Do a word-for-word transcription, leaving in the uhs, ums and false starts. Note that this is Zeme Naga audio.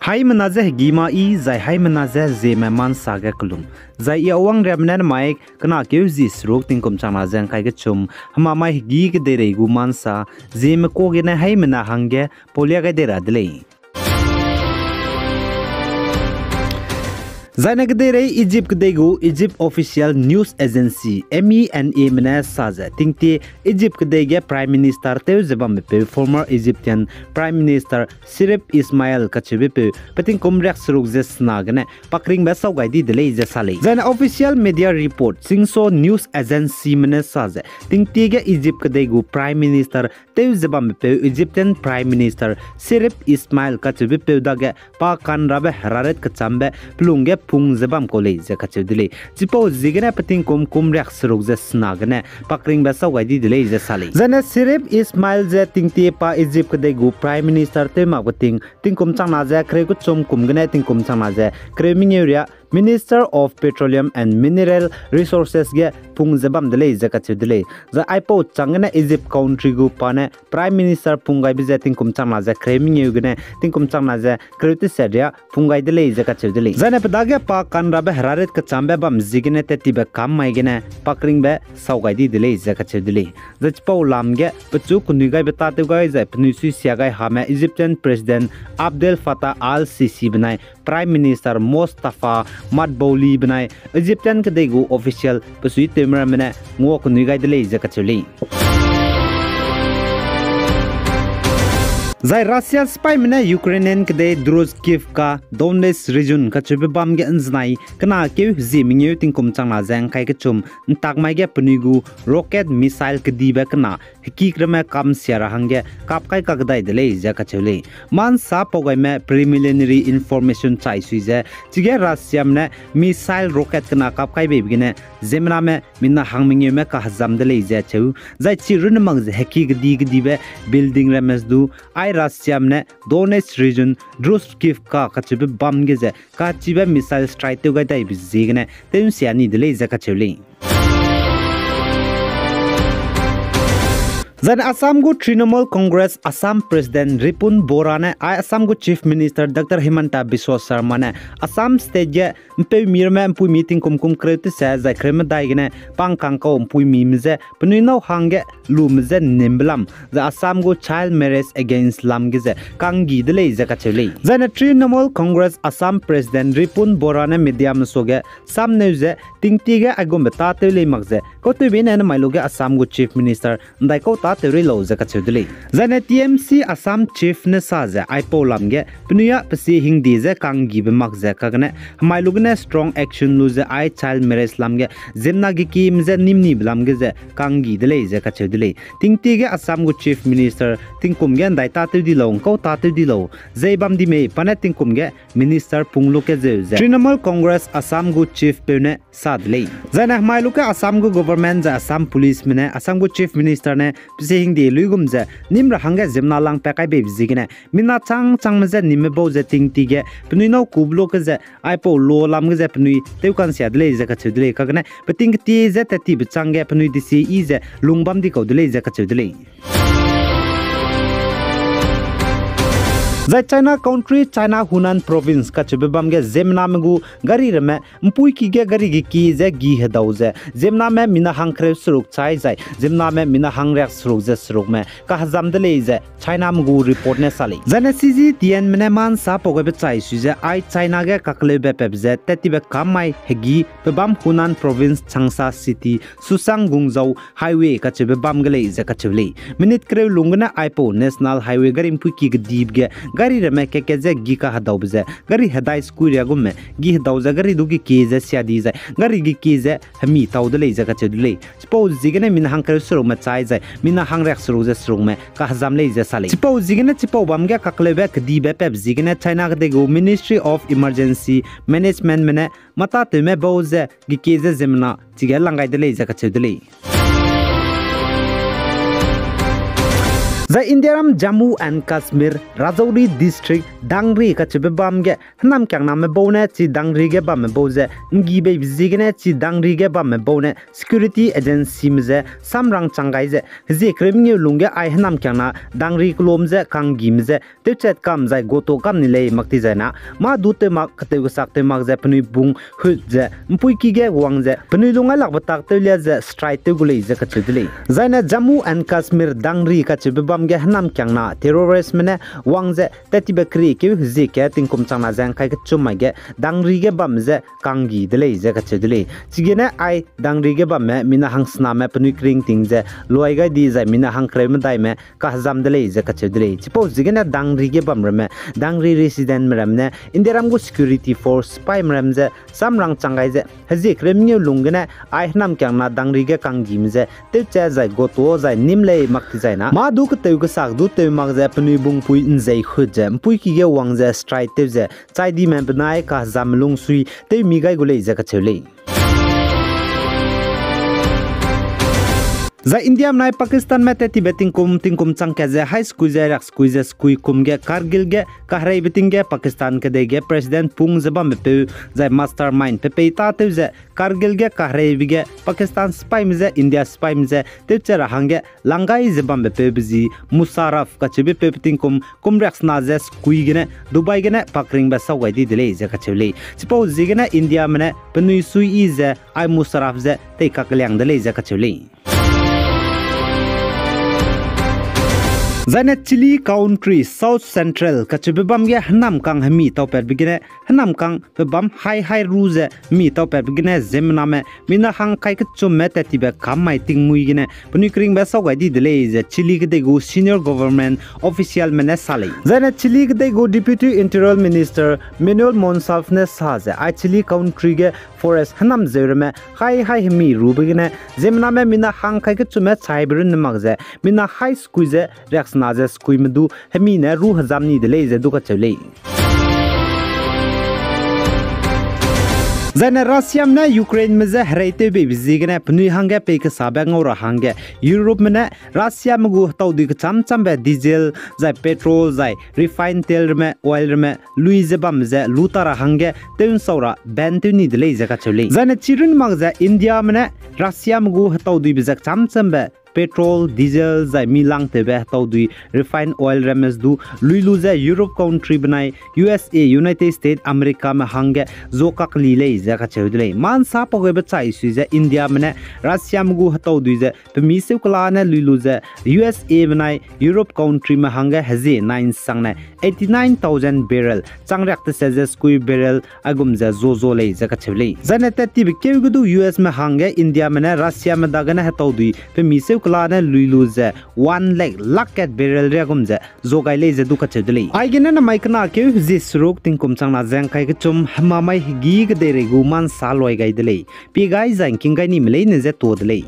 Haimena ze hegî ma yi, zai haimena ze zieme ma nsa ge kelum. Zai i Awangriame ne namai kena keu zi seruk tingkum changna ze ngkai kechum, hemamai hegî kedeirei gu ma nsa, zieme ka gene haimena hangge paulia gai dei ra de lei. Zaine kedeirei Egypt kedei gu Egypt Official News Agency, M E N A me ne sa ze, tingtie Egypt kedei ge Prime Minister tew ze bambepeu former Egyptian Prime Minister Sirif Ismail kacheubepeu pe tingkum riak seruk ze sena gene pakringbe sau gai di de lei ze sa lei. Zaine official media report, Singso News Agency me ne sa ze, tingtie ge Egypt kedei gu Prime Minister tew ze bambepeu Egyptian Prime Minister Sirif Ismail kacheubepeu dage pa kanrabe heraret kechambe pelung ge pung ze bam kau lei ze kacheu de lei. Chipau ziegene pe tingkum kum riak seruk ze sena gene pakringbe sau gai di de lei ze sa lei. Zaine Sirif Ismail ze tingtie pa Egypt kedei gu Prime Minister tew makbe ting, tingkum changna ze kereu kechum kum gene tingkum changna ze kereu mengeu riak Minister of Petroleum and Mineral Resources ge pung ze bam de lei ze kacheu de lei. Zai aipau chang gene Egypt country gu pa ne Prime Minister pung gaibe ze tingkum changna ze kereu mengeu gene tingkum changna ze kereu teset riak pung gai de lei ze kacheu de lei. Zaine pe dage pa kanrabe heraret kechambe bam ziegene tat tibe kam mai gene pakringbe sau gai di de lei ze kacheu de lei. Zai chipau lam ge pechu kenui gaibe tâtew gai zai penui suisia gai hame Egyptian President Abdel Fattah al-Sisi benai Prime Minister Mustafa Madbouli benai Egyptian kedei gu official pe suitewme ramme ne ngua kenui gai de lei ze kacheu lei. Zai Russia sipaime ne Ukrainian kedei Druskivka, Donetsk region kacheube bam ge nzenai kena keu zie mengeu tingkum changna ze ngkai kechum ntak mai ge penui gu rocket missile kedibe kena heki kereme kamsia ra hangge kap kai kakdai de lei ze kacheu lei. Ma nsa pau gaime preliminary information chai sui ze, chige Russiame ne missile rocket kena kap kai beibe gene ziemmename mina hang mengeume kahezam de lei ze cheu. Zai chi runne mak ze heki kedi kedibe building ramme du, ai Russiame ne Donetsk region Druskivka kacheube bam ge ze kachibe missile strike tew gai daibe ziegene tew nsia ni de lei ze kacheu lei. Zaine Assam gu Trinamool Congress Assam President Ripun Bora ne ai Assam gu Chief Minister Doctor Himanta Biswa Sarma ne Assam State ge mpeumi ramme mpuimi tingkum kum kereu tese zai kereu medai gene pangkang kau mpuimime je penui nâu hangge lume je nimbe lam, zai Assam gu child marriage against lam ge ze kanggi de lei ze kacheu lei. Zaine Trinamool Congress Assam President Ripun Bora ne mediame suage samneu ze tingtie ge aigumbe tâtew lei mak ze kautewbe ne nemai luge Assam gu Chief Minister ndaikau tâtew rei lau ze kacheu de lei. Zaine T M C Assam Chief ne sa ze aipau lam ge penui â pesie hingde ze kanggibe mak ze kagene hemai lugene strong action lu ze ai child marriage lam ge ziemmena gekime je nimnibe lam ge ze kanggi de lei ze kacheu de lei. Tingtie ge Assam gu Chief Minister tingkum ge ndai tâtew di lau, ngkau tâtew di lau, zei bam di mei pa ne tingkum ge Minister pung lu ke zeu ze Trinamool Congress Assam gu Chief peu ne sa de lei. Zaine hemai luge Assam gu government zai Assam Policeme ne Assam gu Chief Minister ne pesie hingde luigum ze nim ra hangge ziemmena lang pa kai beibe ziegene mina chang changme je nimme bau ze tingtie ge penui nâu kube lu ke ze aipau law lam ge ze penui tewkansia de lei ze kacheu de lei. Kagene peting ketie ze tat tibe chang ge penui desie yi ze lung bam di kau de lei ze kacheu de lei. Zai China country, China Hunan Province kacheube bam ge ziemmename gu gari ramme mpuiki ge gari gekie ze gi hedau ze ziemmename mina hangkereu seruk chai zai ziemmename mina hangriak seruk ze serukme kahezam de lei ze Chiname gu report ne sa lei. Zaine C G T Nme ne ma nsa pau gaibe chai sui ze ai China ge kakleube pep ze tat tibe kam mai hegî pe bam Hunan Province Changsha City Susang Guangzhou Highway kacheube bam ge lei ze kacheu lei. Minute kereu lung gene aipau National Highway gari mpuiki kedibe ge gari ramme kat-kat ze gi kahedaube ze gari hedai sekui riagumme gi hedau ze gari du gekie ze sia di zai gari gekie ze hemi tau de lei ze kacheu de lei. Chipau ziegene mina hangkereu serukme chai zai mina hangriak seruk ze serukme kahezam lei ze sa lei. Chipau ziegene chipau bam ge kakleube kedibe pep ziegene China kedei gu Ministry of Emergency Managementme ne mâ tâtewme bau ze gekie ze ziemmena chige lang gai de lei ze kacheu de lei. Zai Indiaram Jammu and Kashmir, Rajouri District, Dangri kacheube bam ge hênamkiangname bau ne chi Dangri ge bamme bau ze ’nggi beibe ziegene chi Dangri ge bamme bau ne security agencyme je samrang chang gai ze hezie kereu mengeu lungge ai hênamkiangna Dangri kelum ze kanggime je tewchat kam zai goto kam ni lei mak ti zai na, mâ du tew mak, ketew kesak tew mak ze penui bung hut ze ’mpuiki ge wang ze penui lung ailakbe tak tewlia ze strike tew gu lei ze kacheu de lei. Zai ne Jammu and Kashmir Dangri kacheube bam ge hênamkiangna terroristme ne wang ze tat tibe keriekeu hezie ke tingkum changna ze ’ngkai kechum mai ge Dangri ge bamme je kanggi de lei ze kacheu de lei. Chigene ai Dangri ge bamme mina hangsename penui kering ting ze luai gai di zai mina hangkereu medaime kahezam de lei ze kacheu de lei. Chipau ziegene Dangri ge bam ramme, Dangri residentme ramme ne Indiaram gu security force sipaime ram ze samrang chang gai ze hezie kereu mengeu lung gene ai hênamkiangna Dangri ge kanggime je tewchat zai goto zai nîm lei mak ti zai na, mâ du ketew kesak du tew mak ze penui bungpui ’nzei hut ze ’mpuiki ge wang ze strike tew ze chai dime benai kahezam lungsui tewmi gai gu lei ze kacheu lei. Zai Indiame nai Pakistanme tat tibe tingkum, tingkum chang kat ze hai sekui ze riak sekui ze sekui kum ge Kargil ge kahereibe ting ge Pakistan kedei ge president pung ze bambe peu zai mastermind pe pei tâtew ze Kargil ge kahereibe ge Pakistan sipaime je India sipaime je tewchat ra hangge lang gai ze bambe peube zi Musharraf kacheube peu pe tingkum kum riaksena ze sekui gene Dubai gene pakringbe sau gai di de lei ze kacheu lei. Chipau ziegene Indiame ne penui suiyi ze ai Musharraf je teikakliang de lei ze kacheu lei. Zai ne Chile country South Central kacheube bam ge hênamkang hemi taupatbe gene hênamkang pe bam hai hai ru ze hemi taupatbe gene ziemmename mina hangkai kechumme tat tibe kam mai tingmuî gene penui keringbe sau gai di de lei ze Chile kedei gu senior government officialme ne sa lei. Zai ne Chile kedei gu Deputy Interior Minister Manuel Monsalve ne sa ze ai Chile country ge forest hênam zeu ramme hai hai hemi rube gene ziemmename mina hangkai kechumme chaibe runne mak ze mina hai sekui ze riaksena ze sekuime du hemi ne ru hezam ni de lei ze du kacheu lei. Zai ne Russiame ne Ukraineme je hereitew beibe ziegene penui hangge pei kesabe ngau ra hangge Europeme ne Russiame gu hetaudui kechâm châmbe diesel, zai petrol, zai refined teil ramme, oil ramme, lui ze bam ze lu ta ra hangge tew ’nsau ra ban tew ni de lei ze kacheu lei. Zai ne chi run mak ze Indiame ne Russiame gu hetauduibe ze kechâm châmbe petrol, diesel, zai mi langtewbe hetaudui refined oil ramme du lui lu ze Europe country benai U S A, United States Americame hangge zo kakeli lei ze kacheu de lei. Mâ ’nsa pau gaibe chai sui ze Indiame ne Russiame gu hetaudui ze pemi seu kela ne lui lu ze U S A benai Europe countryme hangge hezie nai ’nsangne eighty nine thousand barrel, chang riak teset ze sekui barrel aigum ze zo zo lei ze kacheu lei. Zai ne tat tibe keu ge du U Sme hangge Indiame ne Russiame dagene hetaudui pemi seu kela ne lui lu ze one lakh, lakh kat barrel riagum ze zo gai lei ze du kacheu de lei. Aigene namai kena keu hezie seruk tingkum changna ze ’ngkai kechum hemamai hegî kedeirei gu mâ ’nsa luai gai de lei. Pie gai zai ’ngking gai nime leine je tuâ de lei.